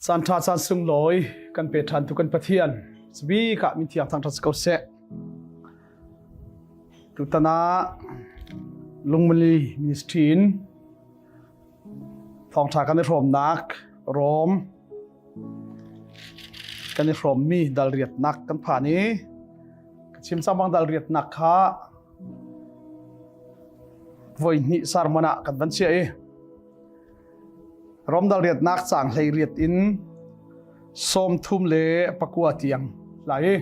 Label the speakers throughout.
Speaker 1: Caan ṭha caan sunglawi kan pe ṭhan tu kan Pathian bik ah min thiang thangṭhat si ko seh. Tutan ah Lungmali Ministry in thawngṭha kan i hrawmnak Rom kan i hrawmmi dal riatnak kan phan i ka chim cang bang dal riatnak kha voi hnih sermon ah kan van chiah i Romdal riatnak caang hlei riat in 34 tiang lai i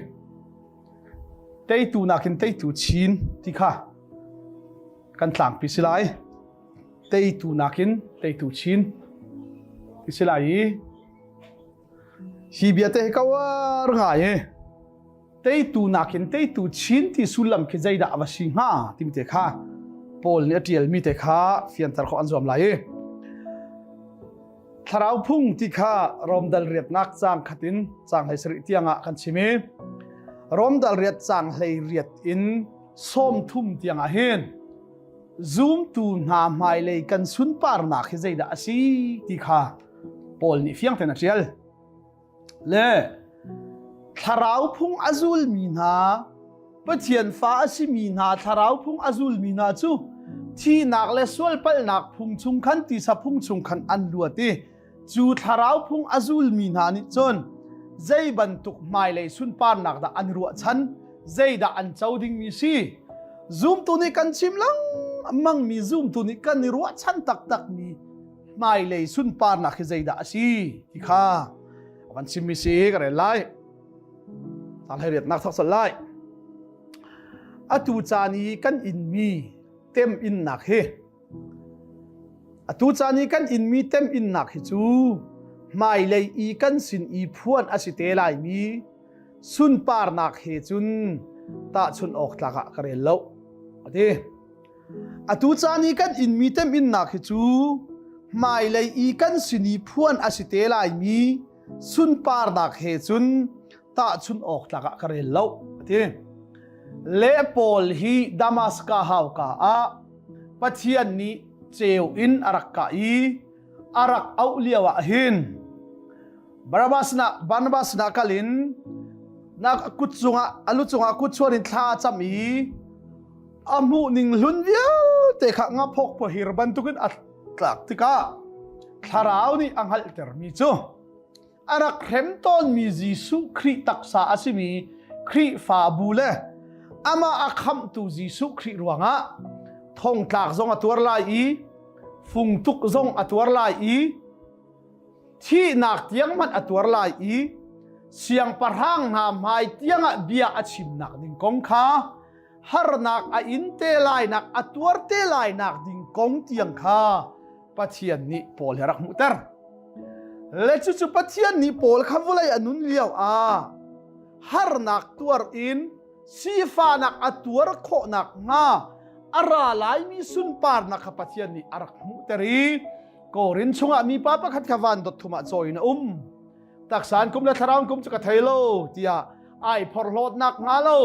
Speaker 1: teitu nakin teitu chin ti kha kan tlangpi si lai. Teitu nakin teitu chin ti si lai i hi bia te hi ka uar ngai i teitu nakin teitu chin ti sullam khi zeidah a va si hnga timi te kha Paul nih a ṭialmi te kha fianter khawh an zuam lai i thlarau phung ti kha Rom dal riatnak caang khat in caang hlei sarih tiangah kan chim i Rom dal riat caang hlei riat in 30 tiangah hin zumtu hna hmailei kan sunparnak hi zeidah a si ti kha Paul nih fiang tein a ṭial. Le thlarau phung a zulmi hna Pathian fa a simi hna thlarau phung a zulmi hna cu thihnak le sualpalhnak phung chung khan tisa phung chung khan an luat i cu thlarau phung a zulmi hna nih cun zei bantuk hmailei sunparnak dah an ruahchan zeidah an co dingmi si zumtu nih kan chim lengmangmi zumtu nih kan i ruahchan taktakmi hmailei sunparnak hi zeidah a si ti kha a kan chimmi si ka rel lai caan hlei riatnak thawk sal lai atu caan i kan inmi tem innak hi atu caan i kan inmi tem innak hi cu hmailei i kan sin i phuan a si te lai mi sunparnak he cun tahchun awk tlak ah ka rel lo ati Atu caan i kan inmi teminnak hi cu hmailei i kan sin i phuan a si te laimi sunparnak he cun tahchun awk tlak ah ka rel lo a ti. Le Paul hi Damaska hauka ah Pathian nih ceu in a rak kah i a rak auh lio ah hin Barnabas na Barnabas na kal in na kut cungah a lu cungah kut chuan in thla a cam i a hmuh ning hlun vialte kha ngaphok pahir bantukin a tlak tikah thlarau nih a hngalhtermi cu a rak hrem tawnmi Jesuh Khrih taksa a simi Khrihfabu le amah a khamhtu Jesuh Khrih ruangah thongtlak zong a tuar lai i fungtuk zong a tuar lai i thihnak tiang hmanh a tuar lai i siangpahrang hna hmai tiangah bia a chimnak ding kong kha harnak a in te lainak a tuar te lainak ding kong tiang kha Pathian nih Paul he rak hmuhter. Le cucu Pathian nih Paul kha vawlei a nun lio ah harnak tuar in sifahnak a tuar khawhnak hnga a ra laimi sunparnak kha Pathian nih a rak hmuhter i Korin chungah mipa pakhat kha van dot thum ah cawi in a um. Taksa kum le thlarau kum cu ka thei lo tiah ai phorhlawtnak hnga lo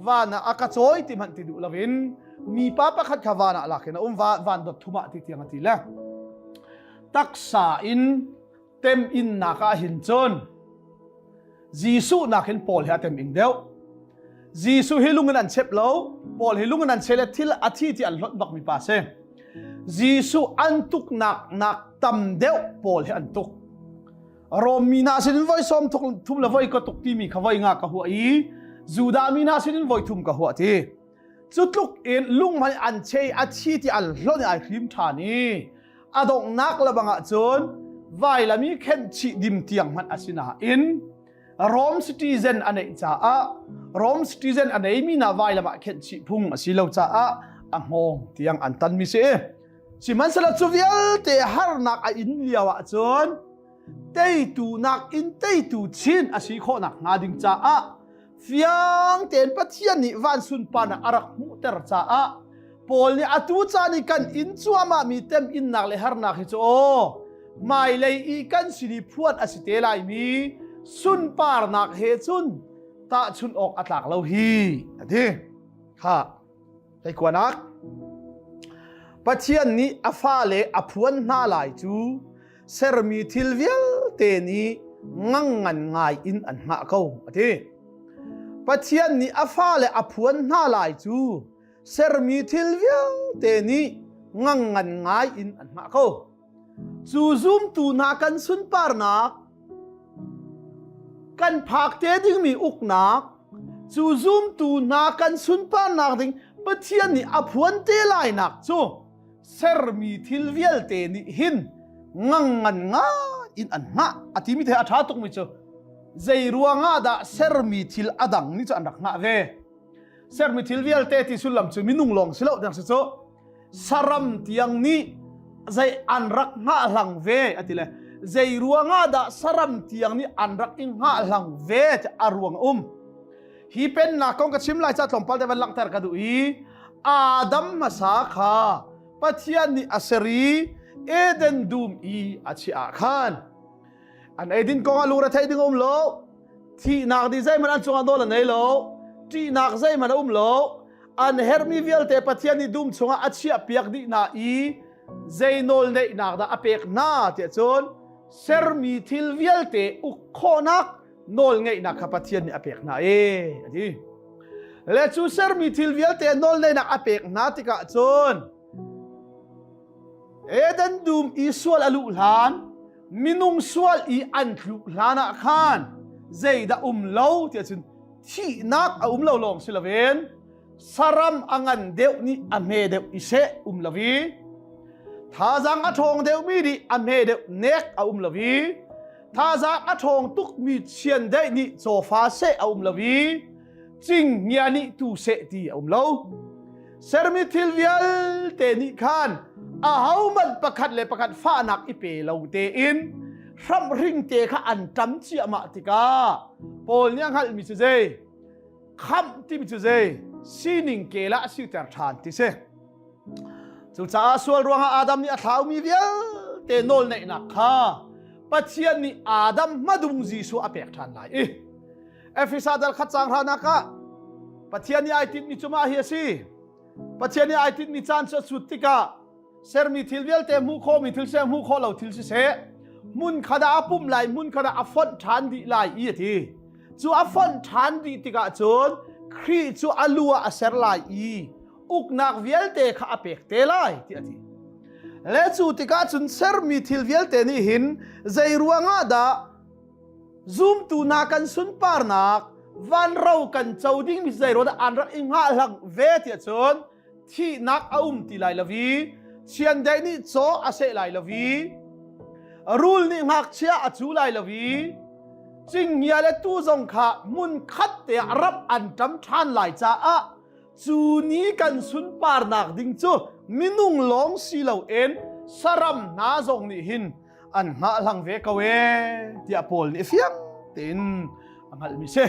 Speaker 1: van ah a ka cawi ti hmanh ti duh loin mipa pakhat kha van ah lak in a um van dot thum ah ti tiang a ti le taksa in tem innak ah hin cun Jesuh nakin Paul hi a tem ing deuh Jesuh hi lung in an chep lo Paul hi lung in an cheh le thil a thi ti an hlonh bak mi pa si Jesuh an tuknak nak tam deuh Paul hi an tuk Rom mi hna sinin voi sawm thum le voi ka tuk timi kha voi nga ka huah i Judah mi hna sinin voi thum ka huah ti cu tluk in lunghmai an chei a thi ti an hlonh i ai hrim ṭhan i a donghnak lebang ah cun vailam i khenh chih dim tiang hmanh a si nain Rome citizen a neih caah Rome citizen a neimi hna vailam ah khenh chih phung a si lo caah a hngawng tiang an tanmi si. Sihmanhsehlaw cu vialte harnak a in lio ah cun. Teitu nakin teitu chin a si khawhnak hnga ding caah fiang tein Pathian nih van sunparnak a rak hmuhter caah Paul nih atu caan i kan in cuahmah mi tem innak le harnak hi cu aw hmailei i kan sin i phuan a si te lai mi sunparnak he cun tahchun awk a tlak lo hi a ti. Kha hleikuanak Pathian nih a fale a phuan hna lai cu sermi thil vialte nih ngang ngan ngai in an hngah ko a ti. Pathian nih a fale a phuan hna lai cu sermi thil vialte nih ngang ngan ngai in an hngah ko. Cu zumtu hna kan sunparnak kan phak te dingmi uknak cu zumtu hna kan sunparnak ding Pathian nih a phuan te lainak cu sermi thil vialte nih hin ngang ngan ngai in an hngah a timi the a ṭha tukmi cu zei ruangah dah sermi thil a dang nih cu an rak hngah ve sermi thil vialte ti sullam cu minung lawng si lo dang si cu saram tiang nih zei an rak hngah hlang ve a ti le zei ruangah dah saram tiang nih an rak i hngah hlang ve ti a ruang a um hi pennak kong ka chim lai ca tlawmpal te van langhter ka duh i Adam hmasa kha Pathian nih a ser i Eden dum i a chiah ah khan an eidin kong ah lungre theih ding um lo thihnak di zeihmanh an cungah nawl a nei lo ṭihnak zeihmanh a um lo an herhmi vialte Pathian nih dum chungah a chiah piak dih hna i zei nawl neihnak dah a pek hna tiah cun sermi thil vialte uk khawhnak nawl ngeihnak kha Pathian nih a pek hna e a ti le cu sermi thil vialte nawl neihnak a pek hna tikah cun Eden dum i sual a luh hlan minung sual i an tluk hlan ah khan zeidah um lo tiah cun thihnak a um lo lawng si loin saram a ngan deuh nih a hme deuh i seh um lo i thazaang a ṭhawng deuhmi nih a hme deuh nek a um lo i thazaang a ṭhawng tukmi chiandeih nih cawfa seh a um lo i cinghngia nih tu seh ti a um lo sermi thil vialte nih khan ahohmanh pakhat le pakhat fahnak i pe lo tein hramhring te kha an ṭam ciahmah tikah Paul nih a hngalhmi cu zei khamh timi cu zei sining kel ah a siter ṭhan ti si cucaah sual ruangah Adam nih a thlaumi vialte nawlneihnak kha Pathian nih Adam hmadung Jesuh a pek ṭhan lai i Efesa dal khat cang hranak ah Pathian nih ai tinhmi cu mah hi a si Pathian nih ai tinhmi caan cu a sut tikah sermi thil vialte hmuh khawhmi thil seh hmuh khawh lo thil siseh hmun khat ah a pumh lai hmun khat ah a fonh ṭhan dih lai i a ti cu a fonh ṭhan dih tikah cun Khrih cu a lu ah a ser lai i uknak vialte kha a pek te lai ti a ti le cu tikah cun sermi thil vialte nih hin zei ruangah dah zumtu hna kan sunparnak vanro kan co dingmi zei ruangah dah an rak i hngahhlang ve tiah cun thihnak a um ti lai lo i chiandeih nih caw a seh lai lo i rul nih ngakchia a cu lai lo i cinghngia le tuu zong kha hmun khat te ah rap an ṭam ṭhan lai caah cu ni kan sunparnak ding cu minung lawng si loin saram hna zong nih hin an hngahhlang ve ko ee tiah Paul nih fiang tein a hngalhmi si.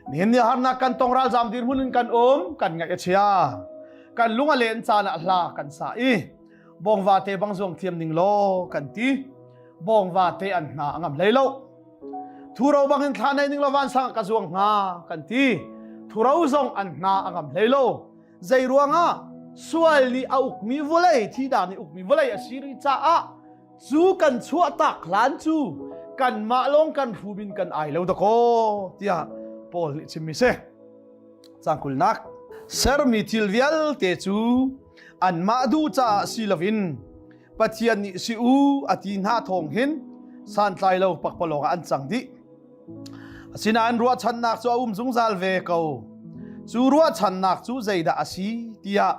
Speaker 1: Nihin ni harnak kan tong ralzam dirhmun in kan um, kan ngaih a chia. Kan lung a len caan ah hla kan sa i bawngva te bang zuang thiam ning law kan ti. Bawngva te an hna a ngam hlei lo. Thuro bang in thla nei ning law vansang ka zuang hnga kan ti. Thuro zong an hna a ngam hlei lo. Zei ruangah sual nih a ukmi vawlei, thihnak nih ukmi vawlei a si rih caah cu kan chuah tak hlan cu kanmah lawng kan hrum in kan ai lo dakaw tiah Paul nih chimmi si. Cangkulnak sermi thil vialte cu anmah duh caah si loin Pathian nih si u a ti hna thawng hin santlai lo pakpalawng ah an cang dih. Asinain ruahchannak cu a um zungzal ve ko. Cu ruahchannak cu zeidah a si tiah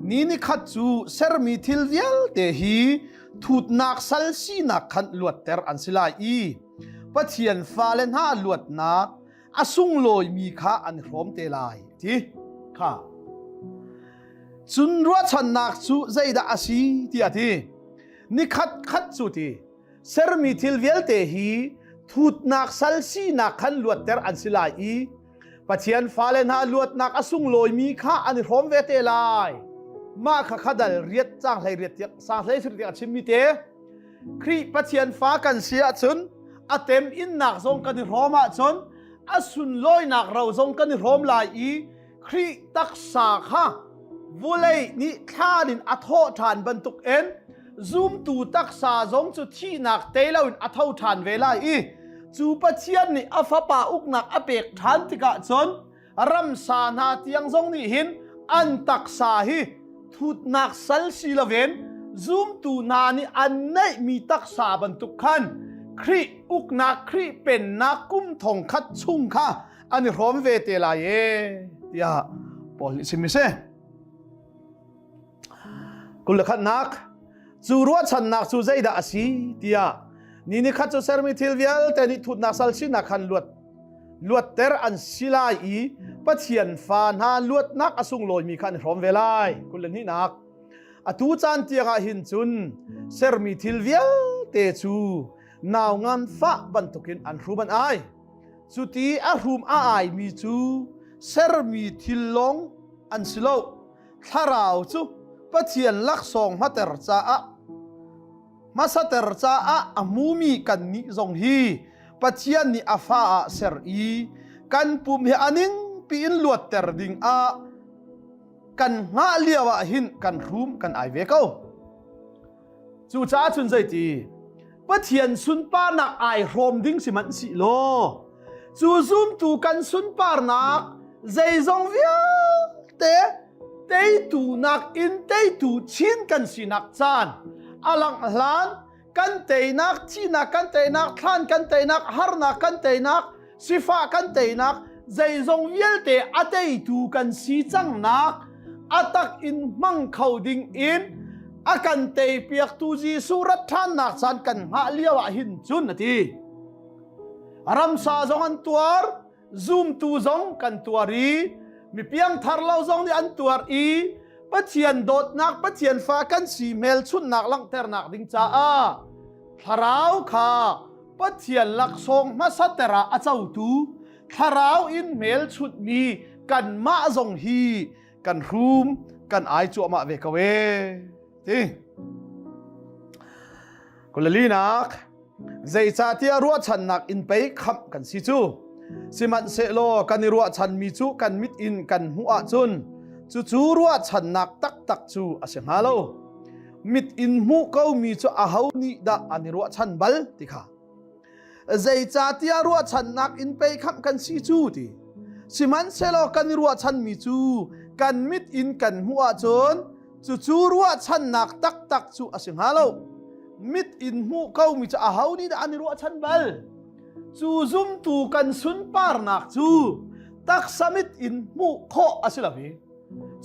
Speaker 1: Ni nikhat cu sermi thil vialte hi thutnak sal sinak khan luatter an si lai i Pathian fale hna luatnak a sunglawimi kha an hrawm te lai ti kha. Cun ruahchannak cu zeidah a si tiah ti. Nikhat khat cu ti. Sermi thil vialte hi thutnak sal sinak khan luatter an si lai i Pathian fale hna luatnak a sunglawimi kha an i hrawm ve te lai. Mah kha khadal riat cang hlei riat tiang sang hlei sir tiang a chimmi te Khrih Pathian fa kan si ahcun a tem innak zong kan i hrawm ahcun a sunlawinak ro zong kan i hrawm lai i Khrih taksa kha vulei nih thlan in a thawh ṭhan bantuk in zumtu taksa zong cu thihnak tei loin a tho ṭhan ve lai i cu Pathian nih a fapa uknak a pek ṭhan tikah cun ramsa hna tiang zong nih hin an taksa hi thutnak sal si loin zumtu hna nih an neihmi taksa bantuk khan Khrih uknak Khrih pennak kum thong khat chung kha an i hrawm ve te lai e tiah Paul nih chim si. Kul le khatnak cu ruahchannak cu zeidah a si tiah ni ni khat cu sermi thil vialte nih thutnak sal sinak khan luat luatter an si lai i Pathian fa hna luatnak a sunglawimi kha an i hrawm ve lai. Kul le hnihnak atu caan tiang ah hin cun sermi thil vialte cu nau nganfah bantukin an hrum an ai. Cuti a hrum a aimi cu sermi thil lawng an si lo. Thlarau cu Pathian laksawng hmater caah hmasater caah a hmumi kannih zong hi Pathian nih a fa ah ser i kan pum hi a ning piin luatter ding ah kan hngah lio ah hin kan hrum kan ai ve ko. Cucaah cun zeiti Pathian sunparnak ai hrawm ding sihmanh sih law cu zumtu kan sunparnak zeizong vialte teitu nakin teitu chin kan sinak caan a langh hlan kan teinak thihnak kan teinak thlan kan teinak harnak kan teinak sifah kan teinak zeizong vialte a teitu kan si cangnak a tak in hmang kho ding in a kan teipiaktu Jesuh rat ṭhannak caan kan hngah lio ah hin cun a ti. Ramsa zong an tuar, zumtu zong kan tuar i mi piangthar lo zong nih an tuar i Pathian dawtnak Pathian fa kan si hmelchunhnak langhternak ding caah thlarau kha Pathian laksawng hmasater ah a cotu thlarau in hmelchunhmi kanmah zong hi kan hrum kan ai cuahmah ve ko ee ti kulalinak zeicahtiah ruahchannak in pei khamh kan si cu sihmanhsehlaw kan i ruahchanmi cu kan mit in kan hmuh ahcun cucu ruahchannak taktak cu a si hnga lo mit in hmuh komi cu aho nih dah an i ruahchan bal ti kha zeicahtiah ruahchannak in pei khamh kan si cu ti sihmanhsehlaw kan i ruahchanmi cu kan mit in kan hmuh ahcun cucu ruahchannak taktak cu a si hnga lo mit in hmuh komi cu aho nih dah an i ruahchan bal cu zumtu kan sunparnak cu taksa mit in hmuh khawh a si lo i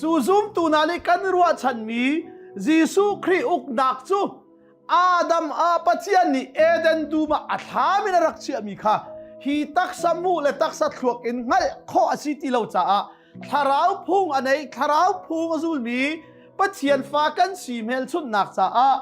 Speaker 1: Cu zumtu hna nih kan ruahchanmi Jesuh Khrih uknak cu Adam ah Pathian nih Eden dum ah a thlam in a rak chiahmi kha hi taksa hmuh le taksa thluak in hngalh khawh a si ti lo caah thlarau phung a nei thlarau phung a zulmi Pathian fa kan si hmelchunhnak caah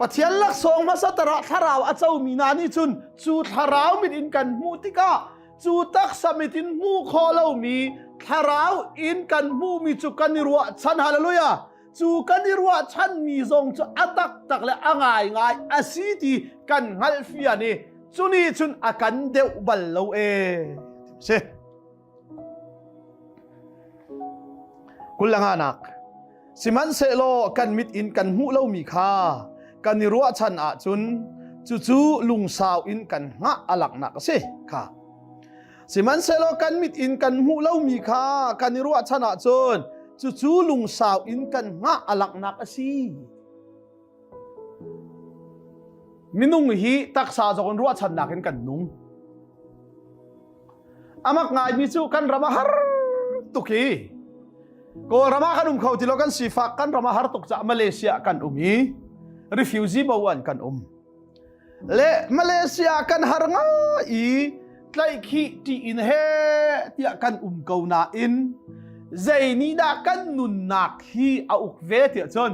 Speaker 1: Pathian laksawng hmasa tarah thlarau a comi hna nih cun cu thlarau mit in kan hmuh tikah cu taksa mit in hmuh khawh lomi thlarau in kan hmuhmi cu kan i ruahchan hallelujah cu kan i ruahchanmi zong cu a taktak le a ngaingai a si ti kan hngalh fian i cu nih cun a kan deuh bal lo e si Kulanganak Sihmanhsehlaw kan mit in kan hmuh lomi kha kan i ruahchan ahcun cucu lungsau in kan hngah a laknak a si kha. Sihmanhsehlaw kan mit in kan hmuh lomi kha kan i ruahchan ahcun cucu lungsau in kan hngah a laknak a si. Minung hi taksa zong in ruahchannak in kan nung. Amak ngaimi cu kan ram a har tuk hi. Kawlram ah kan um kho ti lo kan sifak kan ram a har tuk caah Malaysia kan um i refugee bo an kan um. Le Malaysia kan har ngai i tlaihkhih ṭih in he tiah kan um ko nain zei nih dah kan nunnak hi a uk ve tiah cun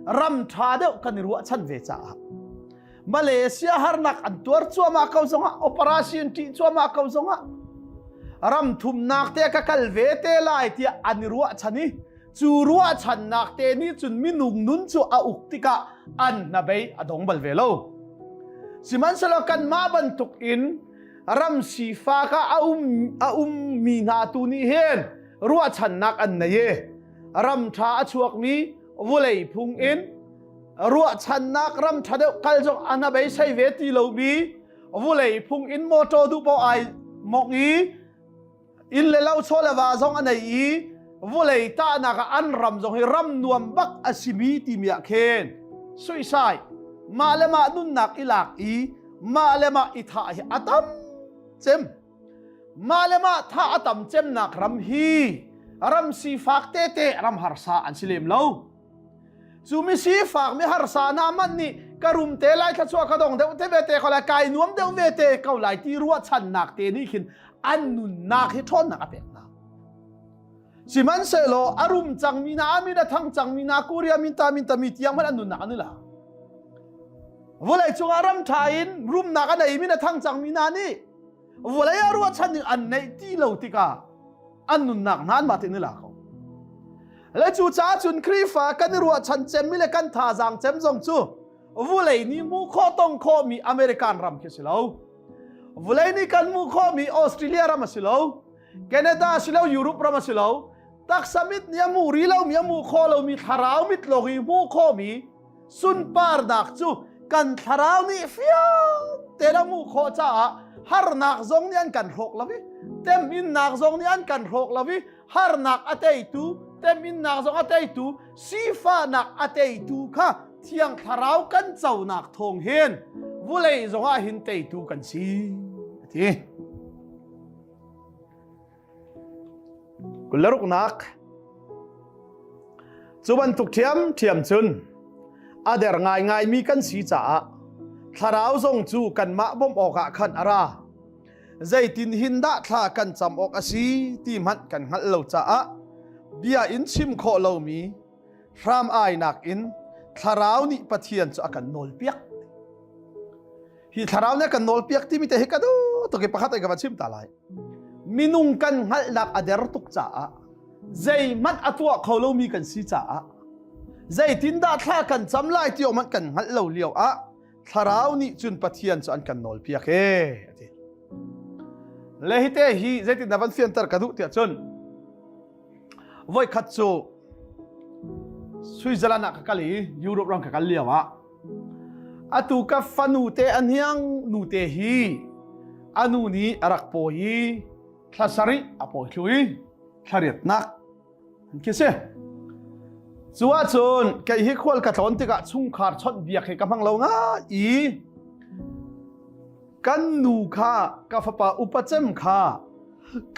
Speaker 1: ram ṭha deuh kan i ruahchan ve caah. Malaysia harnak an tuar cuahmah ko zongah operation ṭih cuahmah ko zongah ram thumnak te ka kal ve te lai tiah an i ruahchan i cu ruahchannak te nih cun minung nun cu a uk tikah an hnabei a dong bal ve lo. Sihmanhsehlaw kanmah bantuk in ram sifak ah a um a ummi hna tu nih hin ruahchannak an nei i ram ṭha a chuakmi vawlei phung in ruahchannak ram ṭha deuh kal zong an a beisei ve ti lomi vulei phung in motor duh paoh ai mong i inn le lo chaw le va zong a nei i vulei tahnak ah an ram zong hi ram nuam bak a simi timi ah khin suisai mah le mah nunnak i lak i mah le mah i thah hi a tam cem. Mah le mah thah a tam cemnak ram hi ram sifak tete ram harsa an si lem lo. Cu mi sifak mi harsa na man nih ka rum te lai thluachuah ka dong deuh te ve te ko lai kai nuam deuh ve te ko lai ti ruahchannak te nih khin an nunnak hi ṭhawnnak a pek hna. Sihmanhsehlaw a rum cangmi na amin a thang cangmi na Korea min ta min tami tiang hmanh an nunnak an i la. Vawlei cungah ram ṭha in rumnak a neimi na thang cangmi hna nih vawlei ah ruahchan ding an neih ti lo tikah an nunnak hna anmah tein i la ko. Le cu caah cun Khrihfa kan i ruahchan cemmi le kan thazaang cem zong cu vulei nih hmuh khawh tong khawhmi American ram khi si lo. Vulei nih kan hmuh khawhmi Australia ram a si lo. Canada a si lo, Europe ram a si lo. Taksa mit nih a hmuh rih lomi, a hmuh khawh lomi thlarau mit lawng i hmuh khawhmi sunparnak cu kan thlarau nih fiang tein a hmuh khawh caah harnak zong nih an kan hrawk lo i teminnak zong nih an kan hrawk lo i harnak a teitu teminnak zong a teitu sifahnak a teitu kha thiang thlarau kan conak thawng hin vulei zong ah hin teitu kan si ati Kularuknak Cu bantuk ṭhiamṭhiam cun a der ngaingaimi kan si caah thlarau zong cu kanmah bawmh awkah khan a ra. Zeitin hin dah thla kan cam awk a si ti hmanh kan hngalh lo caah bia in chim khawh lomi hram ainak in thlarau nih Pathian cu a kan nawlpiak. Hi thlarau nih a kan nawlpiak timi te hi ka duh tuk i pakhat ai ka va chim ta lai. Minung kan hngalhnak a der tuk caah zeihmanh a tuah kho lomi kan si caah zeitindah thla kan cam lai ti hmanh kan hngalh lo lio ah thlarau nih cun Pathian cu an kan nawlpiak e ati. Le hi te hi zeitindah van fianter ka duh tiah cun voikhat cu Switzerland ah ka kal i Europe ram ka kal lio ah Atu ka fanu te a hniang nute hi a nu nih a rak pawi i thla sarih a pawi thlu i thla riatnak an khi si. Cu ahcun kei hi khual ka tlawn tikah chungkhar chawnh biak hi ka hmang lo ngai i kan nu kha ka fapa upa cem kha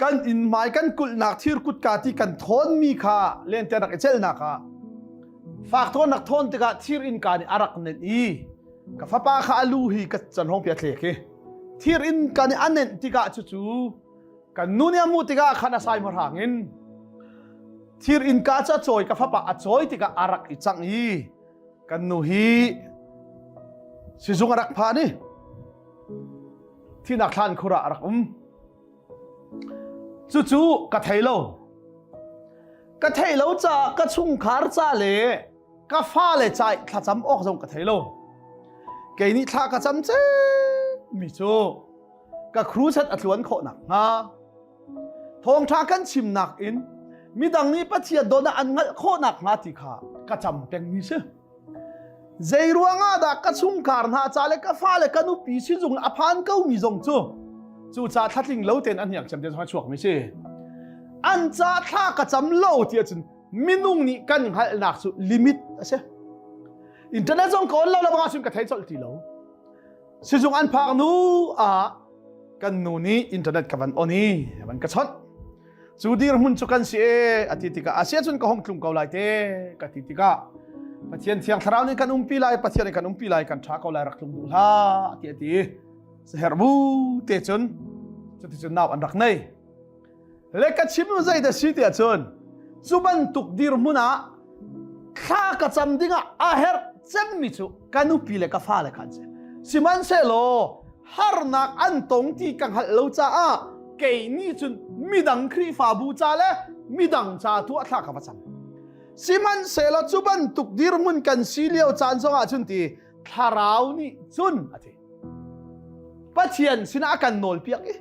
Speaker 1: kan inn hmai kan kulhnak thir kutka ti kan thawnmi kha lente rak i celhnak ah fak thawn rak thawn tikah thir innka nih a rak nenh i ka fapa kha a lu hi ka can hong pia thlek hi thir innka nih a nenh tikah cucu kan nu nih a hmuh tikah khan a sai hmarang in thir innka cu a cawi ka fapa a cawi tikah a rak i cangh i kan nu hi sizung a rak phan i thinak thlan khur ah a rak um cucu ka thei lo ka thei lo caah ka chungkhar ca le ka fale ca i thlacam awk zong ka thei lo kei nih thla ka cam mi cu ka crusade a tluan khawh nakhnga thawngṭha kan chimnak in midang nih Pathian dawtnak an hngalh khawh nakhnga ti kha ka cam pengmi si. Zei ruangah dah ka chungkhar hna ca le ka fale ka nupi sizung a phan komi zong cu cu ca thlatling lo tein an hniang cem te zong a chuakmi si. An ca thla ka cam lo ti ahcun minung nih kan hngalhnak cu limit a si. Internet zong ka on lo le bangah cun ka thei colh ti lo. Sizung an phak nu ah kan nu nih internet ka van on i van ka chawnh cu dirhmun cu kan si e a ti tikah a si ahcun ka hong tlung ko lai te ka ti tikah Pathian thiang thlarau nih kan umpi lai Pathian nih kan umpi lai kan ṭha ko lai rak tlung duh hlah ti a ti saherh bu te cun cuticun nau an rak nei Le ka chim zei dah si tiah cun cu bantuk dirhmun ah thla ka cam dingah a herh cemmi cu ka nupi le ka fale kha an si. Sihmanhsehlaw harnak an tong ti ka hngalh lo caah kei nih cun midang Khrihfabu ca le midang ca tu ah thla ka va cam. Sihmanhsehlaw cu bantuk dirhmun kan si lio caan zongah cun ti thlarau nih cun a ti. Pathian sinah a kan nawlpiak i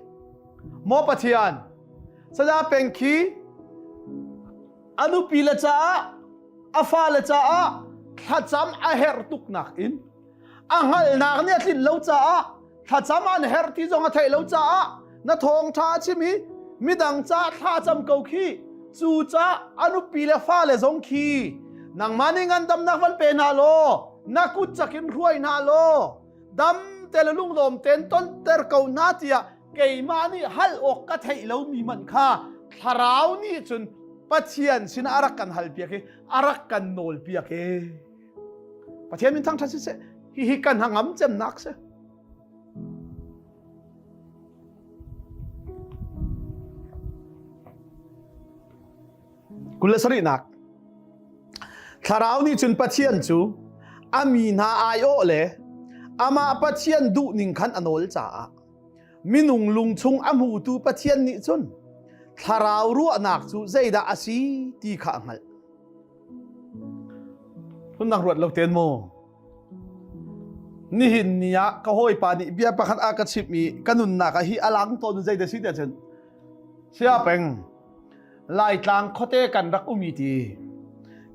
Speaker 1: maw Pathian saya peng khi a nupi le caah a fale caah thlacam a herh tuknak in a hngalhnak nih a tlinh lo caah thlacam an herh ti zong a theih lo caah na thawngṭha a chim i midang ca thlacam ko khi cu ca a nupi le fale zong khi nangmah nih ngandamnak van pe hna law na kut cakin hruai hna law dam te le lunglawm ten tonter ko hna tiah keimah nih hal awk ka theih lomi man kha thlarau nih cun Pathian sinah a rak kan hal piak i a rak kan nawl piak i Pathian min thangṭhat siseh hihi kan hangam cemnak si. 27nak Thlarau nih cun Pathian cu a mi hna aiawh le amah Pathian duhning khan a nawl caah minung lungchung a hmutu Pathian nih cun thlarau ruahnak cu zeidah a si ti kha a hngalh. Phundang ruat lo ten mu. Nihin ni ah ka hawipa nih bia pakhat a ka chimh i ka nunnak ah hi a lang tawn zei dah si tiah cun sia peng Laitlang khuate kan rak umi ti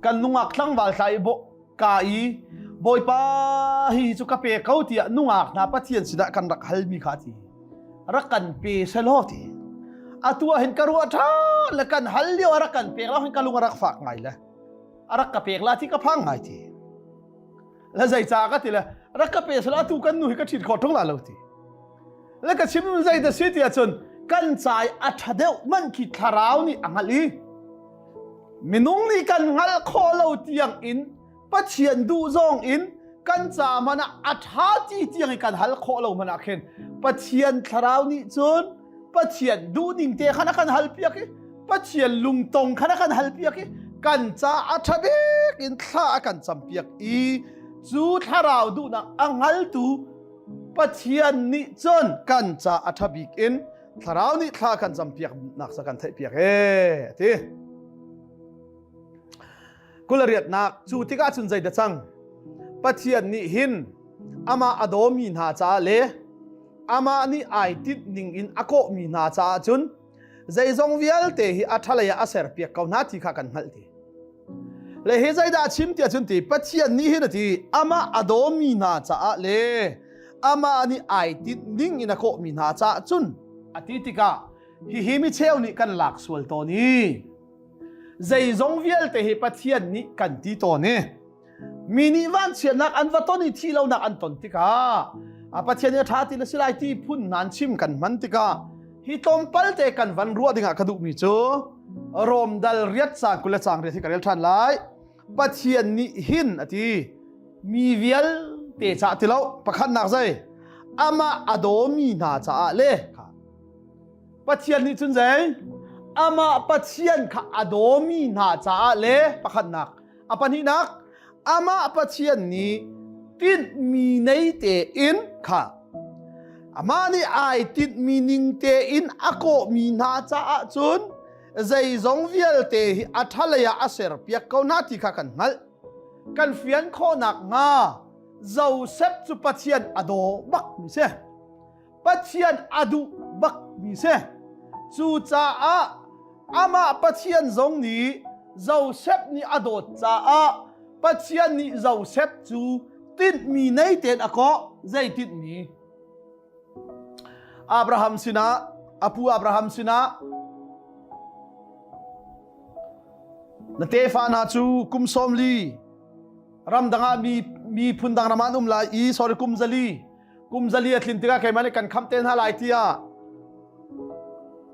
Speaker 1: kan nungak tlangval thla i bo ka i Bawipa hi cu ka pe ko tiah nungak hna Pathian sinah kan rak halmi kha ti rak kan pe selaw ti atu ah hin ka ruah ṭha le kan hal lio a rak kan pek lo hin ka lung a rak fak ngai le a rak ka pek la ti ka phang ngai ti le zei ca ka ti le rak ka pe selaw atu kan nu hi ka ṭhit khawh ṭung la lo ti le ka chim zei da si ti ahcun kan cai a ṭha deuh man khi thlarau nih a hngalh i minung nih kan hngalh khawh lo tiang in Pathian duh zong in kan ca man ah a ṭha ti tiang i kan hal khawh lo man ah khin Pathian thlarau nih cun Pathian duhning te khan a kan hal piak i Pathian lungtong khan a kan hal piak i kan ca a ṭha bik in thla a kan cam piak i cu thlarau duhnak a hngaltu Pathian nih cun kan ca a ṭha bik in thlarau nih thla kan cam piak nak sa kan theih piak e ti. Kulariatnak cu tikah cun zeidah cang? Pathian nih hin amah a dawmi hna caah le amah nih ai tinh ning in a kawhmi hna caah cun zeizong vialte hi a ṭhalei ah a serpiak ko hna ti kha kan hngalh ti. Le hi zeidah a chim tiah cun ti Pathian nih hin a ti amah a dawmi hna caah le amah nih ai tinh ning in a kawhmi hna caah cun a ti tikah hihi mi cheu nih kan lak sual tawn i Zeizong vialte hi Pathian nih kan ti tawn i mi nih vanchiatnak an va ton i thih lonak an ton tikah a Pathian nih a ṭha ti na si lai ti phun nan chim kan hman tikah hi tlawmpal te kan van ruah dingah ka duhmi cu Rom dal riat cang 20 le cang riat hi ka rel ṭhan lai. Pathian nih hin a ti mi vialte cah ti lo pakhatnak zei amah a dawmi hna caah le Pathian nih cun zei? Amah Pathian kha a dawmi hna caah le pakhatnak. A pahnihnak, amah Pathian nih tinhmi nei tein kha amah nih ai tinhmi ning tein a kawhmi hna caah cun zeizong vialte hi a ṭhalei ah a serpiak ko hna ti kha kan hngalh. Kan fian khawhnak hnga Joseph cu Pathian a daw bak mi si. Pathian a duh bak mi si. Cucaah amah Pathian zong nih Joseph nih a dawt caah Pathian nih Joseph cu tinhmi nei tein a kawh. Zei tinhmi? Abraham sinah, a pu Abraham sinah na tefa hna cu kum 40 ramdang ah mi miphun dang ram ah an um lai i sorry kum 4 kum 4 a tlin tikah keimah nih kan khamh te hna lai tiah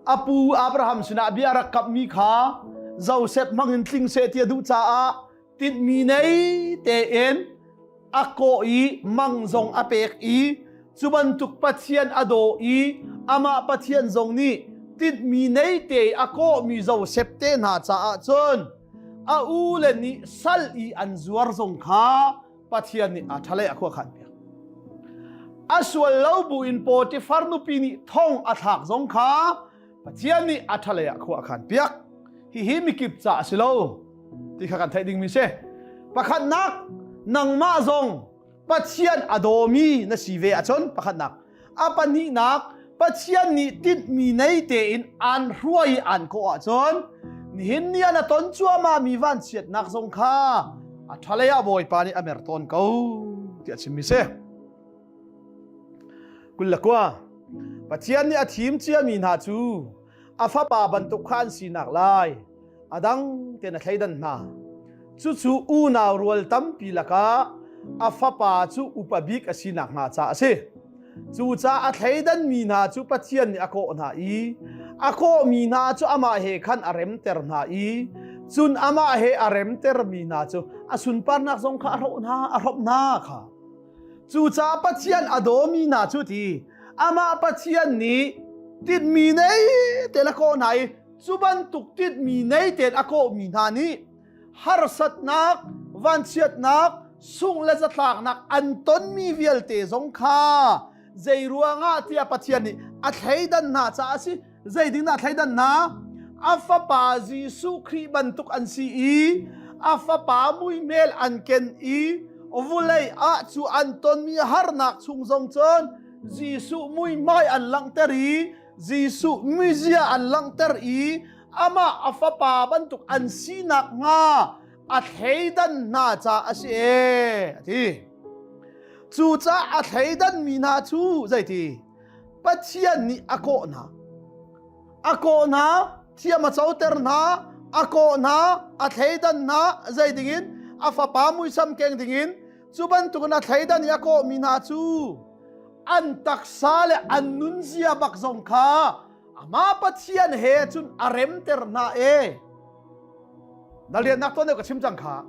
Speaker 1: a pu Abraham sinah bia rak kamhmi kha Joseph hmang in tling seh ti a duh caah tinhmi nei tein a kawh i mang zong a pek i cu bantuk Pathian a daw i amah Pathian zong nih tinhmi nei te a kawhmi Joseph te hna caah cun a u le nih sal i an zuar zong kha Pathian nih a ṭhalei a khua khan piak. A sual lo buin Potifar nupi nih thong a thlak zong kha Pathian nih a ṭhalei ah khua a khan piak. Hihi mikip ca a si lo ti kha kan theih dingmi si. Pakhatnak, nangmah zong Pathian a dawmi na si ve ahcun pakhatnak. A pahnihnak, Pathian nih tinhmi nei tein aan hruai i aan kawh ahcun nihin ni ah na ton cuahmahmi vanchiatnak zong kha a ṭhalei ah Bawipa nih a mer tawn ko tiah a chimmi si. 29. Pathian nih a thim ciami hna cu a fapa bantuk kha an sinak lai a dang tein a thleidan hna. Cucu unau rual tampi lakah a fapa cu upa bik a sinak hnga caah a si. Cucaah a thleidanmi hna cu Pathian nih a kawh hna i a kawhmi hna cu amah he khan a remter hna i cun amah he a remtermi hna cu a sunparnak zong kha a hrawh hna a hrawmh hna kha. Cucaah Pathian a dawmi hna cu ti amah Pathian nih tinhmi nei tein a kawh hna i cu bantuk tinhmi nei tein a kawhmi hna nih harsatnak, vanchiatnak, sungh le zatlaknak an tonmi vialte zong kha zei ruangah tiah Pathian nih a thleidan hna caah a si. Zeitin dah a thleidan hna? A fapa Jesuh Khrih bantuk an si i a fapa muihmel an ken i vulei ah cu an tonmi harnak chung zong cun Jesuh muihmai an langhter i Jesuh mizia an langhter i amah a fapa bantuk an sinak hnga a thleidan hna caah a si ee a ti. Cucaah a thleidan mi hna cu zeiti Pathian nih a kawh hna. A kawh hna, thiam a coter hna, a kawh hna, a thleidan hna, zei dingin a fapa muisam keng dingin cu bantukin a thleidan i a kawhmi hna cu an taksa le an nunzia bak zong kha amah Pathian he cun a remter hna e. Na liannak tuan deuh ka chim cang kha.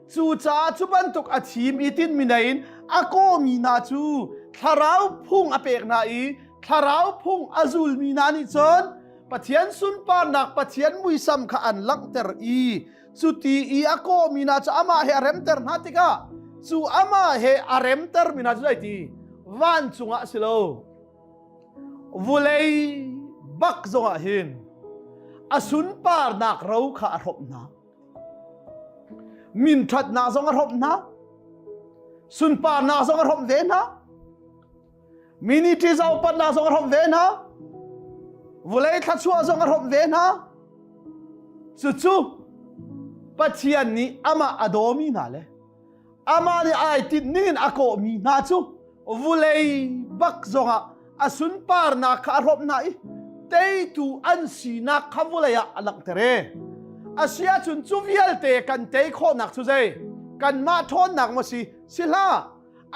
Speaker 1: Cucaah cu bantuk a thim i tinmi nei in a kawmi hna cu thlarau phung a pek hna i thlarau phung a zulmi hna nih cun Pathian sunparnak Pathian muisam kha an langhter i cuti i a kawmi hna cu amah he a remter hna tikah cu amah he a remtermi hna cu zeiti vancung ah si lo vulei bak zongah hin a sunparnak ro kha a hrawmh hna min ṭhatnak zong a hrawmh hna sunparnak zong a hrawmh ve hna minitri zaupatnak zong a hrawmh ve hna vulei thlachuah zong a hrawmh ve hna cucu Pathian nih amah a dawmi hna le amah nih ai tinh ningin a kawhmi hna cu vulei bak zongah a sunparnak kha a hrawmh hna i teitu an sinak kha vulei ah a langhter e a si ahcun cu vialte kan tei khawhnak cu zei kanmah ṭhawnnak maw si si hlah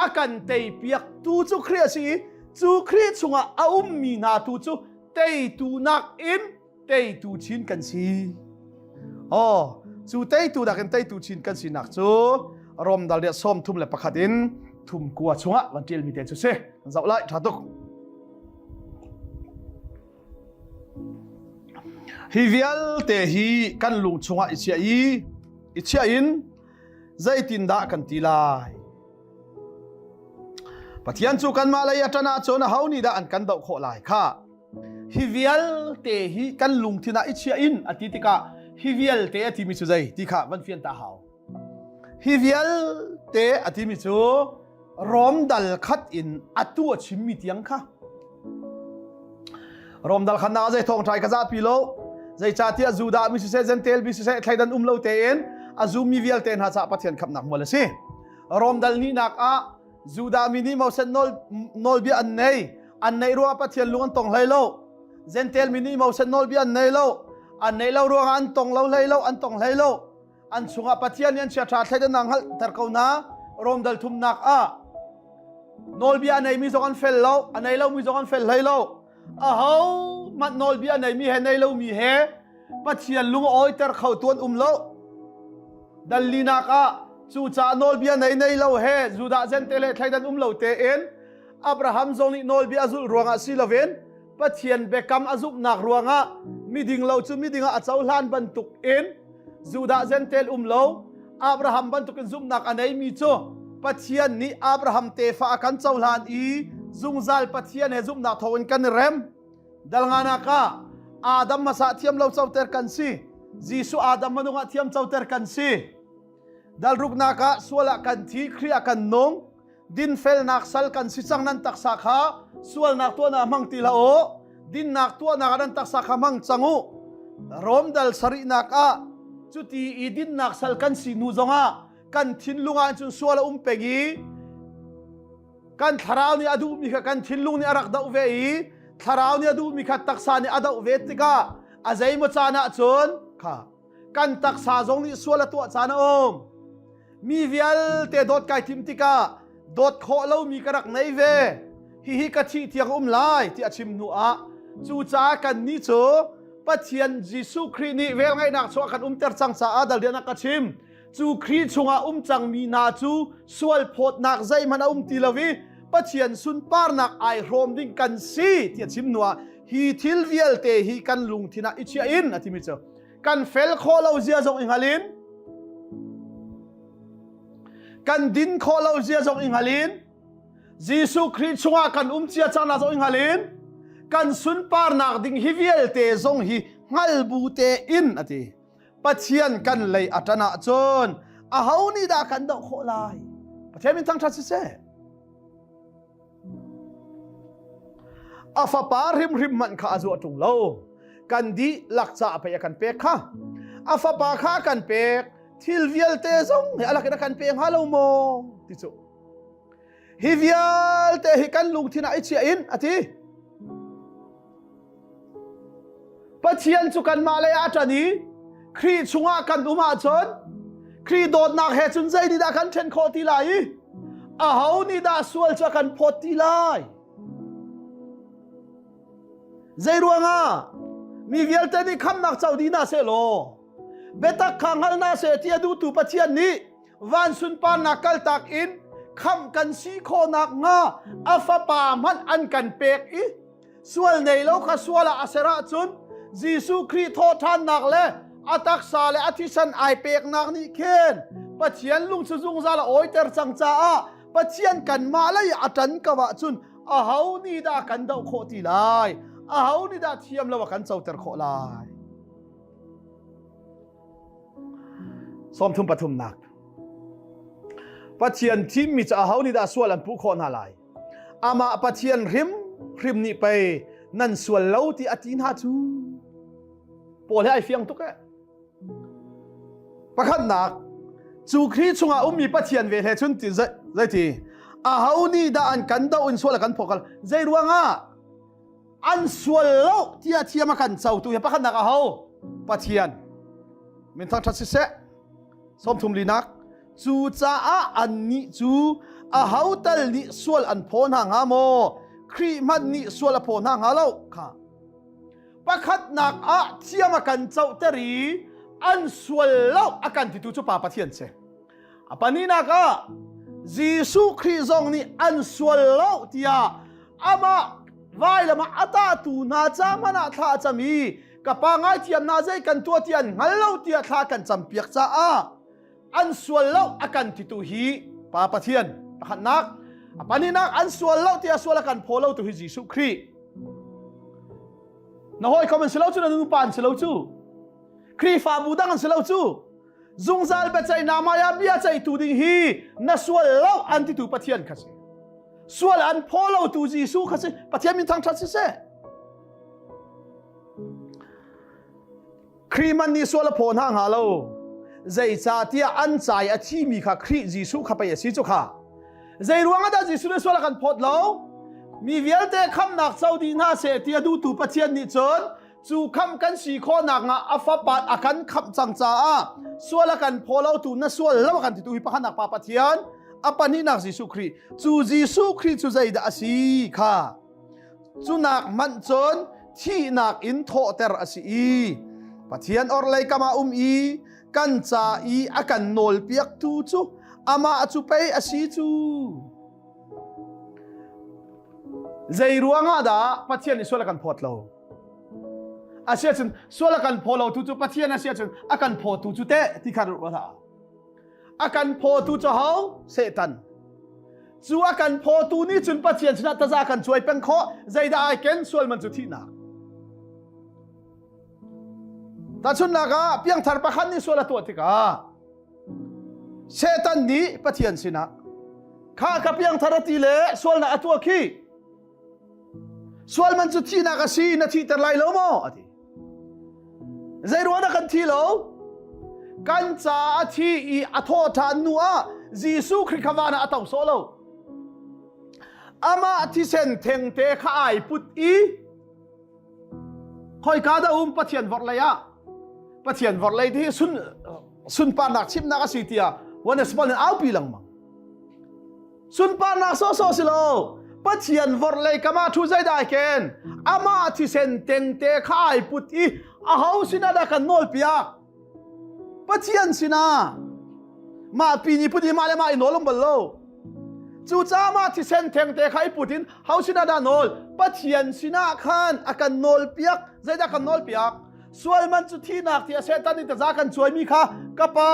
Speaker 1: a kan tei piaktu cu Khrih a si i cu Khrih chungah a ummi hna tu cu teitu nakin teitu chin kan si. Oh, cu teitu nakin teitu chin kan sinak cu Rom dal riat 31 in thum kua chungah van ṭialmi te cu si. Zoh lai, ṭha tuk. Hi vialte hi kan lung chungah i chiah i i chiah in zeitindah kan ti lai? Pathian cu kanmah lei a ṭan ahcun aho nih dah an kan doh khawh lai kha? Hi vialte hi kan lungthin ah i chiah in a ti tikah hi vialte a timi cu zei ti kha van fian ta hau. Hi vialte a timi cu Rom dal khat in atu a chimmi tiang kha. Rom dal khat nak zei thawngṭai ka zahpi lo. Zeicahtiah Judah mi siseh Gentile mi siseh thleidan um lo tein a zummi vialte hna caah Pathian khamhnak mual a si. Rom dal nihnak ah Judah mi nih Moses nawlbia an nei. An neih ruangah Pathian lung an tong hlei lo. Gentile mi nih Moses nawlbia an nei lo. An neih lo ruangah an tong lo hlei lo, an tong hlei lo. An chungah Pathian nih an chiaṭha thleidannak hngalhter ko hna. Rom dal thumnak ah nawlbia a neimi zong an fel lo, a nei lomi zong an fel hlei lo. Aho hmanh nawlbia a neimi he nei lomi he Pathian lung a awiter kho tu an um lo. Dallinak ah cucaah nawlbia nei nei lo he Judah Gentile he thleidan um lo tein Abraham zong nih nawlbia a zulh ruangah si loin Pathian biakam a zumhnak ruangah miding lo cu miding ah a cohlan bantuk in Judah Gentile um lo Abraham bantukin zumhnak a neimi cu Pathian nih Abraham tefa a kan cohlan i Zungzal Pathian he zumhnak thawngin kan i rem. Dal nganak ah Adam hmasa thiam lo coter kan si. Jesuh Adam hmanung ah thiam coter kan si. Dal ruknak ah sual ah kan thi, Khrih ah kan nung. Dinfelnak sal kan si cang nan taksa kha sualnak tuahnak hmang ti hlah u. Dinnak tuahnak ah nan taksa kha hmang cang u. Rom dal sarihnak ah cuti i dinnak sal kan si hnu zongah kan thinlung ah cun sual a um peng i kan thlarau nih a duhmi kha kan thinlung nih a rak doh ve i thlarau nih a duhmi kha taksa nih a doh ve tikah a zeimaw caan ah cun kha kan taksa zong nih sual a tuah caan a um. Mi vialte dawt kai thim tikah dawt khawh lomi ka rak nei ve. Hihi ka thih tiang um lai ti a chim hnu ah cucaah kannih cu Pathian Jesuh Khrih nih velngeihnak chuah kan umter cang caah dal rian a ka chim. Cu Khrih chungah um cangmi hna cu sual phawtnak zeihmanh a um ti lo i Pathian sunparnak ai hrawm ding kan si ti a chim hnu ah hi thil vialte hi kan lungthin ah i chiah in a timi cu kan fel khawh lo zia zong i hngal in kan din khawh lo zia zong i hngal in Jesuh Khrih chungah kan um cia cang zong i hngal in kan sunparnak ding hi vialte zong hi hngal bu te in a ti. Pathian kan lei a ṭan ahcun aho nih dah kan doh khawh lai? Pathian min thangṭhat siseh. A fapa hrimhrim hmanh kha a zuah ṭung lo. Kan dihlak caah pei a kan pek kha. A fapa kha a kan pek. Thil vialte zong hi a lakin a kan pe hnga lo maw? Ti cu. Hi vialte hi kan lungthin ah i chiah in a ti. Pathian cu kanmah lei ah ṭan i Khrih chungah kan um ahcun Khrih dawtnak he cun zei nih dah kan ṭhen khawh ti lai i aho nih dah sual cu a kan phawt ti lai? Zei ruangah mi vialte nih khamnak co dih hna seh law biatak kha hngal hna seh ti a duhtu Pathian nih van sunparnak kaltak in khamh kan si khawhnak hnga a fapa hmanh an kan pek i sual nei lo kha sual ah a ser ahcun Jesuh Khrih thawhṭhannak le a taksa le a thisen ai peknak nih khin Pathian lung cu zungzal a awiter cang caah Pathian kanmah lei a ṭan ko ahcun aho nih dah kan doh khawh ti lai? Aho nih dah thiam lo a kan coter khawh lai? Sawmthum pathumnak Pathian thimmi cu aho nih dah sual an puh khawh hna lai? Amah Pathian hrim hrim nih pei nan sual lo ti a ti hna cu. Paul he ai fiang tuk eh. Pakhatnak cu Khrih chungah ummi Pathian ve he cun ti zeiti aho nih dah an kan doh in sual a kan phawk zei ruangah an sual lo tiah thiam a kan cotu hi pakhatnak aho Pathian min thangṭhat siseh 30 linak cucaah annih cu aho tal nih sual an phaw hna hnga maw Khrih hmanh nih sual a phaw hna hnga lo kha pakhatnak ah thiam a kan cohter i an sual lo a kan titu cu pa Pathian si a pahnihnak ah Jesuh Khrih zong nih an sual lo tiah amah vailam ah a tahtu hna ca hmanh ah thla a cam i ka pa ngaithiam hna zei kan tuah ti an hngal lo tiah thla kan campiak caah an sual lo a kan titu hi pa Pathian pakhatnak a pahnihnak an sual lo tiah sual a kan phaw lo tu hi Jesuh Khrih na hawikom an si lo cu na nupa an si lo cu Khrihfabu dang an si lo cu zungzal biaceihnak maya bia ceihtu ding hi na sual lo an titu Pathian kha si sual an phaw lo tu Jesuh kha si Pathian min thangṭhat siseh Khrih man nih sual a phaw hna hnga lo zeicahtiah an cai a thimi kha Khrih Jesuh kha pei a si cu kha zei ruang ah dah Jesuh nih sual a kan phawt lo mi vialte khamnak co dih hna seh ti a duhtu Pathian nih cun cu khamh kan si khawhnak hnga a fapa a kan khamh cang caah sual a kan phaw lo tu na sual lo a kan titu hi pakhatnak pa Pathian a pahnihnak Jesuh Khrih cu Jesuh Khrih cu zeidah a si kha cunak hmanh cun thihnak in thawhter a si i Pathian orhlei kam ah um i kan ca i a kan nawlpiaktu cu amah cu pei a si cu Zei ruangah dah Pathian nih sual a kan phawt lo? Asiahcun sual a kan phaw lo tu cu Pathian a si ahcun a kan phawtu cu teh ti kha ruat hlah. A kan phawtu cu ho? Satan. Cu a kan phawtu nih cun Pathian sinah taza kan cuai peng khawh. Zeidah ai ken sual man cu thihnak. Tahchunhnak ah piangthar pakhat nih sual a tuah tikah Satan nih Pathian sinah kha ka piangthar a ti le sualnak a tuah khi sual man cu thihnak a si na thihter lai lo maw a ti. Zei ruang dah kan thi lo? Kan ca a thi i a thawh ṭhan hnu ah Jesuh Khrih kha van ah a to sawh lo. Amah thisen thengte kha ai put i Khoika dah um Pathian vorhlei ah? Pathian vorhlei ti hi sun sunparnak chimnak a si tiah Onesimus in aupi lengmang. Sunparnak sawsawh si lo. Pathian vorhlei kama thu zeidai ken amah thisen tengte kha ai put i aho sinah dah kan nawl piak? Pathian sinah mah pi ni put i mah le mah i nawl um bal lo. Cucaah mah thisen thengte kha i put in ho sinah dah nawl? Pathian sinah khan a kan nawl piak. Zeidah kan nawl piak? Sual man cu thihnak tiah Satan nih taza kan cuaimi kha ka pa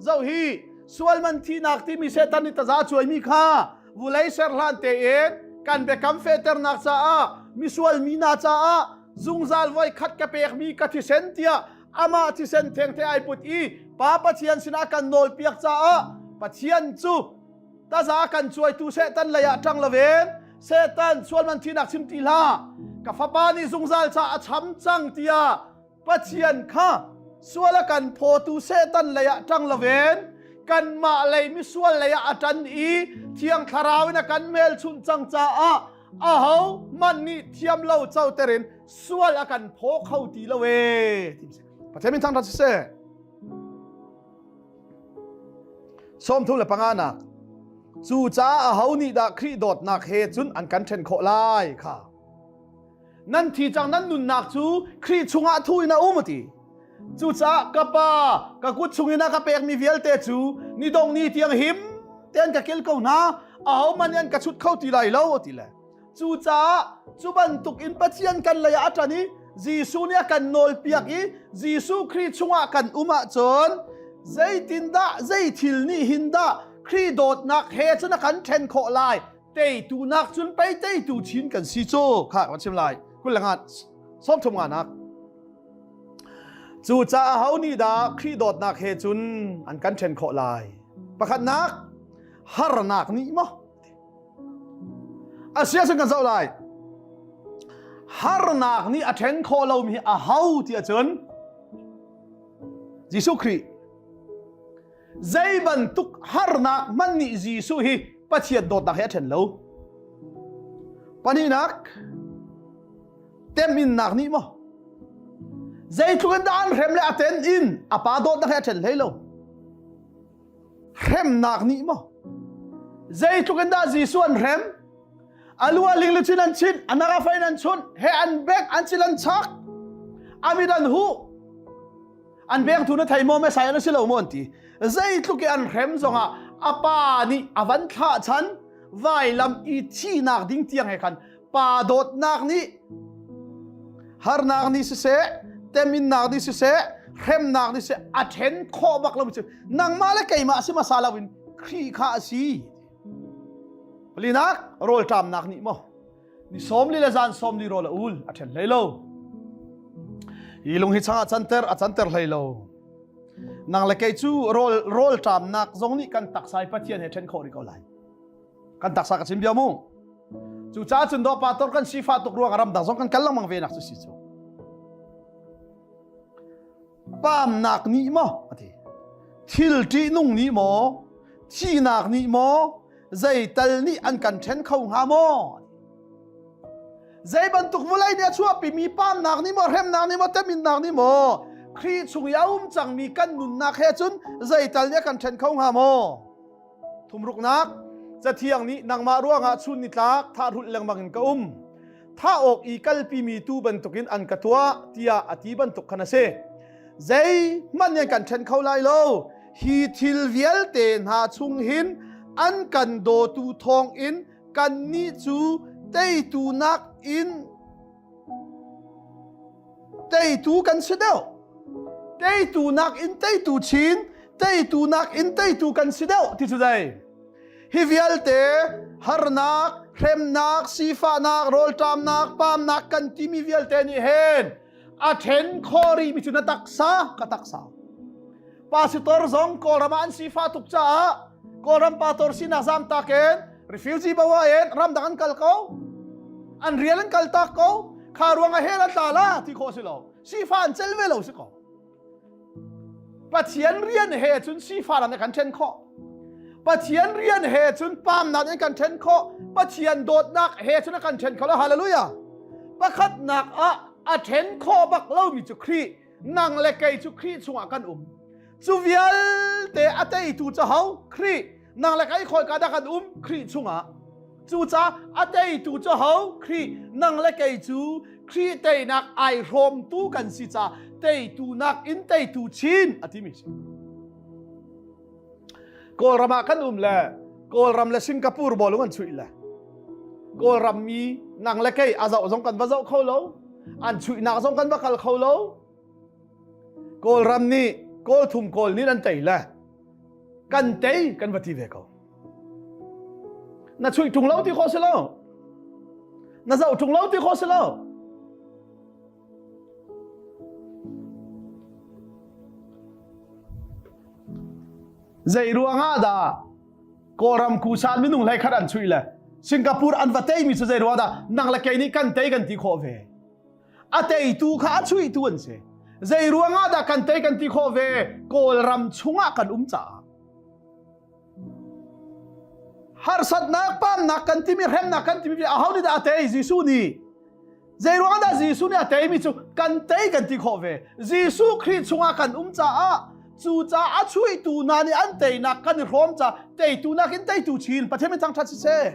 Speaker 1: zoh hi sual man thihnak timi Satan nih taza cuaimi kha vulei ser hlan tein kan biakam fehternak caah misual mi hna caah zungzal voi khat ka pekmi ka thisen tiah amah thisen thengte ai put i Pa Pathian sinah kan nawlpiak caah Pathian cu taza kan cuaitu Satan lei ah ṭang loin Satan sualman thinak chim ti hlah ka fapa nih zungzal ca a cham cang tiah Pathian kha sual a kan phawtu Satan lei ah ṭang loin kanmah lei misual lei ah a ṭan i Thiang Thlarau in a kan hmelchunh cang caah aho man nih thiam lo coter in sual a kan phaw kho ti lo ee. Pathian min thangṭhat siseh. 35 nak cu caah aho nih dah Khrih dawtnak he cun an kan ṭhen khawh lai kha nan thi cang nan nunnak cu Khrih chungah thu in a um ti cucaah ka pa ka kut chungin a ka pekmi vialte cu ni dong ni tiang him tein ka kil ko hna aho man an ka chut kho ti lai lo ti le Cucaah cu bantuk in Pathian kan lei ah a ṭan i Jesuh nih a kan nawlpiak i Jesuh Khrih chungah kan um ahcun zeitindah zei thil nih hin dah Khrih dawtnak he cun a kan ṭhen khawh lai teitu nak cun pei teitu chin kan si cu kha ka chim lai kul le nga sawm thum nga nak cucaah ho nih dah Khrih dawtnak he cun an kan ṭhen khawh lai pakhatnak harnak nih maw A si ahcun kan zoh lai. Harnak nih a ṭhen khawh lomi hi a ho ti ahcun Jesuh Khrih. Zei bantuk harnak hmanh nih Jesuh hi Pathian dawtnak he a ṭhen lo. Pahnihnak, teminnak nih maw zeitluk in dah an hrem le a ten in a pa dawtnak he a ṭhen hlei lo. Hremnak nih maw? Zeitluk in dah Jesuh an hrem? A lu a ling luchin an chinh, a nak a fain an chunh, he an bek, an cil an chak, a mit an huh. An beng thu na thei maw Messiah na si lo maw an ti. Zeitluk i an hrem zongah a pa nih a van thlah chan vailam i thihnak ding tiang he khan pa dawtnak nih harnak nih siseh teminnak nih siseh hremnak nih siseh a ṭhen khawh bak lo cu nangmah le keimah si hmasa lo in Khrih kha a si palinak rawlṭamnak nih maw ni sawm li le zan sawm li rawl a ul a ṭhen hlei lo hi lung hi changah canter a canter hlei lo nang le kei cu rawl rawlṭamnak zong nih kan taksa i Pathian he ṭhen khawh rih ko lai kan taksa ka chim bia mu cu ca cun do pa tor kan sifa tuk ruang ramdang zong kan kal lengmang ve nak cu si cu pamnak nih maw ati thil ṭihnung nih maw thihnak nih maw zeital nih an kan ṭhen kho hnga maw zei bantuk vulei nih a chuahpimi pamnak nih maw hremnak nih maw teminnak nih maw Khrih chung i a um cangmi kan nunnak he cun zeital nih a kan ṭhen kho hnga maw Thumruknak Cathiang nih nangmah ruangah chun nitlak thahhrulh lengmang in ka um. Thah awk i kalpimi tuu bantukin an ka tuah tiah a ti bantuk khan a si. Zeihmanh nih an kan ṭhen kho lai lo. Hi thil vialte hna chung hin an kan dawtu thawngin kannih cu teitu nakin Teitu kan si deuh. Teitu nakin teitu chin, teitu nakin teitu kan si deuh ti cu dai. Hi vialte Harnak, hremnak, sifahnak, rawlṭamnak, paamnak kan timi vialte nih hin a ṭhen khawh rihmi cu na taksa ka taksa. Pastor zong Kawlram ah an sifah tuk caah Kawlram pastor sinak zamtak in refugee bawa in ramdang an kal ko. An rian an kal tak ko. Kha ruang ah hell an tla la ti khawh si lo. Sifah an cel ve lo si ko. Pathian rian he cun sifah lam kan ṭhen khawh. Pathian rian he cun pamnak in kan ṭhen khawh. Pathian dawtnak he cun a kan ṭhen kho lo. Hallelujah. Pakhatnak ah a ṭhen khawh bak lomi cu Khrih. Nang le kei cu Khrih chungah kan um. Cu vialte a teitu cu ho? Khrih. Nang le kei khawika dah kan um? Khrih chungah. Cucaah a teitu cu ho? Khrih. Nang le kei cu Khrih teinak ai hrawmtu kan si caah teitu nakin teitu chin a timi si. Kawlram ah kan um le Kawlram le Singapore bawlung an chuih le Kawlram mi nang le kei a zoh zong kan va zoh kho lo an chuihnak zong kan va kal kho lo Kawlram nih Kawl thum Kawl nih an tei le kan tei kan va ti ve ko na chuih ṭung lo ti khawh si lo na zoh ṭung lo ti khawh si lo zei ruangah dah Kawlram kusan minung hlei khat an chuih le Singapore an va tei mi cu zei ruangah dah nang le kei nih kan tei kan ti khawh ve a teitu kha a chuihtu an si zei ruangah dah kan tei kan ti khawh ve Kawlram chungah kan um caah harsatnak pamnak kan timi hremnak kan timi aho nih dah a tei Jesuh nih zei ruangah dah Jesuh nih a teimi cu kan tei kan ti khawh ve Jesuh Khrih chungah kan um caah cu caah a chuihtu hna nih an teinak kan i hrawm ca teitu nakin teitu chin Pathian min thangṭhat siseh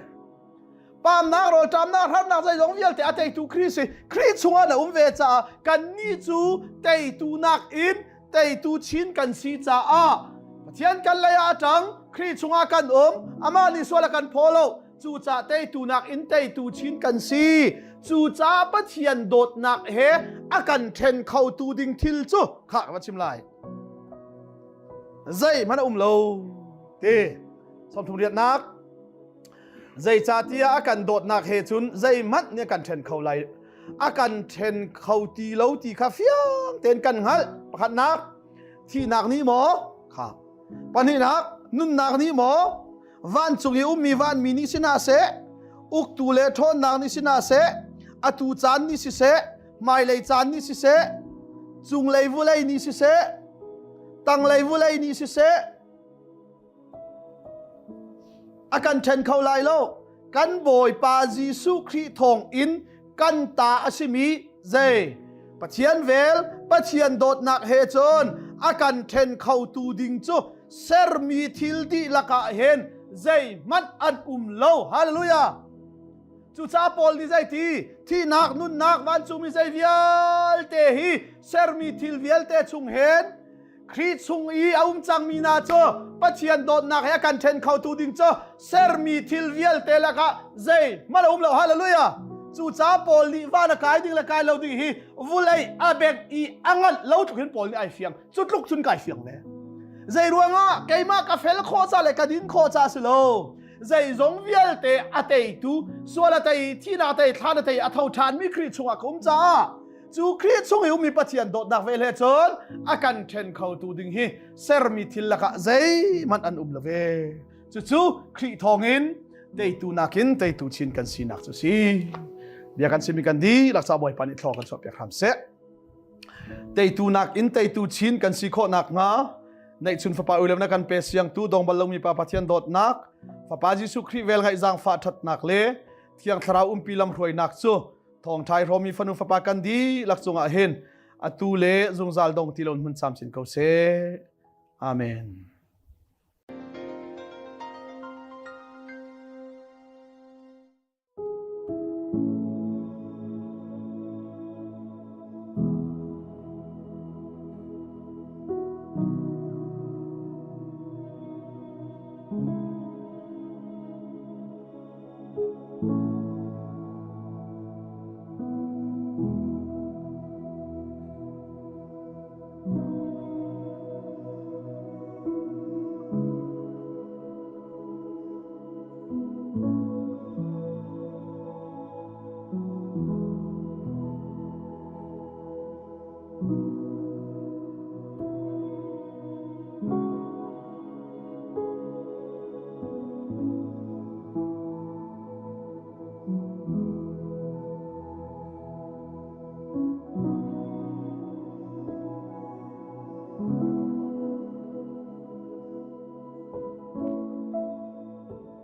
Speaker 1: Pamnak, rawlṭamnak, harnak zeizong vialte a teitu Khrih si. Khrih chungah na um ve caah kannih cu teitu nakin teitu chin kan si caah Pathian kan lei ah a ṭang, Khrih chungah kan um, amah nih sual a kan phaw lo. Cucaah teitu nakin teitu chin kan si. Cucaah Pathian dawtnak he a kan ṭhen khotu ding thil cu kha ka va chim lai. Zeihmanh a um lo ti. Sawmthum riatnak. Zeicahtiah a kan dawtnak he cun zeihmanh nih a kan ṭhen kho lai. A kan ṭhen kho ti lo ti kha fiang tein kan hngalh. Pakhatnak, thihnak nih maw? Kha. Pahnihnak, nunnak nih maw? Vancung i ummi vanmi nih si hna seh, uktu le ṭhawnnak nih si hna seh, atu caan nih siseh, hmailei caan nih siseh, cunglei vulei nih siseh, tanglei vulei nih siseh, A kan ṭhen kho lai lo. Kan Bawipa Jesuh Khrih thawng in kan ta a simi zei Pathian vel, Pathian dawtnak he cun a kan ṭhen khotu ding cu sermi thil dihlak ah hin zeihmanh an um lo. Hallelujah! Cucaah Paul nih zeiti thihnak, nunnak, vancungmi zei vialte hi sermi thil vialte chung hin Khrih chung i a um cangmi hna cu Pathian dawtnak he a kan ṭhen khotu ding cu sermi thil vialte lakah zeihmanh a um lo. Hallelujah! Cucaah Paul nih van a kai ding le kai lo ding hi vulei a bek i a nganh lo tluk hin Paul nih ai fiang. Cu tluk cun kai fiang ve. Zei ruangah keimah ka fel khawh ca le ka din khawh ca si lo. Zeizong vialte a teitu, sual a tei, thihnak a tei, thlan a tei, a tho ṭhanmi Khrih chungah ka um caah cu Khrih chung i ummi Pathian dawtnak ve hle cun a kan ṭhen khotu ding hi sermi thil lakah zeihmanh an um lo ve. Cucu Khrih thawngin teitu nakin teitu chin kan sinak cu si. Bia kan chimmi kan dihlak ca Bawipa nih thlaw kan chuahpiak hram seh. Teitu nakin teitu chin kan si khawh nakhnga neihchun fapa uilemna kan pe siangtu dong bal lomi pa Pathian dawtnak fapa Jesuh Khrih vel ngaih zaangfah ṭhatnak le Thiang Thlarau umpi lamhruainak cu thawngṭha i hrawmi fanu fapa kan dihlak cungah hin atu le zungzal dong ti lo hmun camcin ko seh. Amen.